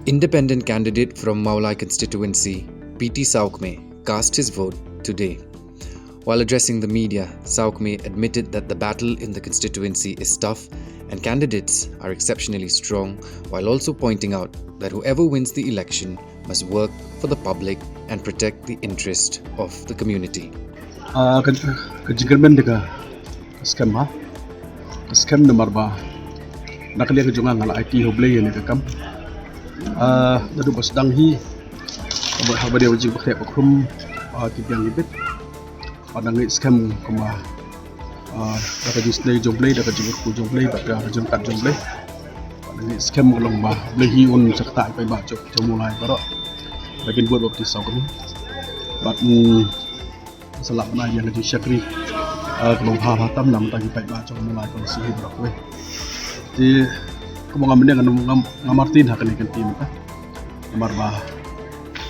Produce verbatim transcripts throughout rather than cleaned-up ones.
Independent candidate from Mawlai constituency, P T Sawkmie, cast his vote today. While addressing the media, Sawkmie admitted that the battle in the constituency is tough and candidates are exceptionally strong, while also pointing out that whoever wins the election must work for the public and protect the interest of the community. Ah, ka, ka jingkyrmen da ka scam ha. Ka scam namar ba na ka liang ka jong nga nga la aiti ha U Blei ïa kane ka kam. Ah, naduh ba sdang hi, haba, haba dei ba jingpynkhreh pynkhrum, ah, ki biang ki bit. Bad nga ngeit skhem kumba, ah, da ka jingsnei jong U Blei, da ka jingkyrkhu jong U Blei, bad da ka jingkat jong U Blei. Bad nga ngeit skhem ka long ba U Blei hi un sa ktah ïa ki paidbah jong, jong Mawlai baroh. Ba kin bud baptis Sawkmie. Bad, mm, sa lah ban ai ïa ka jingshakri, ah, ka long bha bha tam na ka bynta ki paidbah jong Mawlai constituency hi baroh kawei. Te kumba nga mynne nga, nga, nga martin ha kane ka kynti mynta. Namar ba,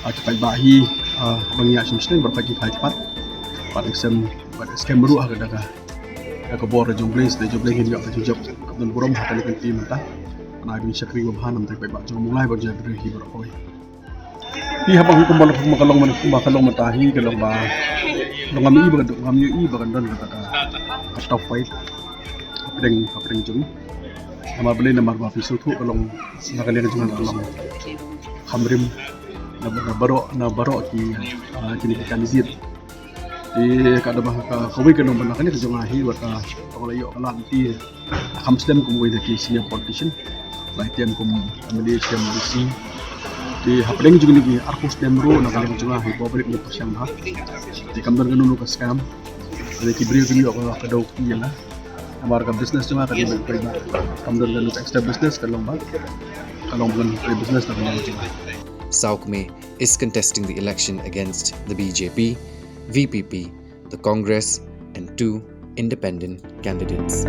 ah, ki paidbah hi, ah, ba ngi ïa shim shneng baroh ki phai ki pat. Bad skhem, bad skhem ruh ha ka da ka, da ka bor jong U Blei, sdei jong U Blei ngin ïoh ka jingjop ka don burom ha kane ka kynti mynta. Ban ai ka jingshakri ba bha na ka bynta ki paidbah jong Mawlai bad jong U Blei hi baroh kawei. Hi haba kumba, kumba ka long mynta, kumba ka long mynta hi ka long ba long ngam ïohi ba ka don, ngam ïohi ba ka don kata ka, ka tough fight hapdeng, hapdeng jong ngi. Namar balei, namar ba phi sngewthuh ka long na ka liang jong nga ka long kham rim na, na baroh, na baroh ki, ah, kine ki candidate. Te ka da ba ka, kawei ka long ba na ka liang jong nga hi wat ka, ka la ïoh ka lad te kham sdang kum uwei na ki senior politician. Lai tiam kum M L A, M D C. Te hapdeng jong kine ki arphew snem ruh na ka liang jong nga hi ba bret ngi pyrshang bha. Te kam don kano kano ka scam. Te ki briew ki ïoh ka, ka daw ki ïa nga. Namar ka business jong nga ka dei ba, kam don kano ka extra business ka long ba, ka long kano ka business na ka liang jong nga. Sawkmie is contesting the election against the B J P, V P P, the Congress, and two independent candidates.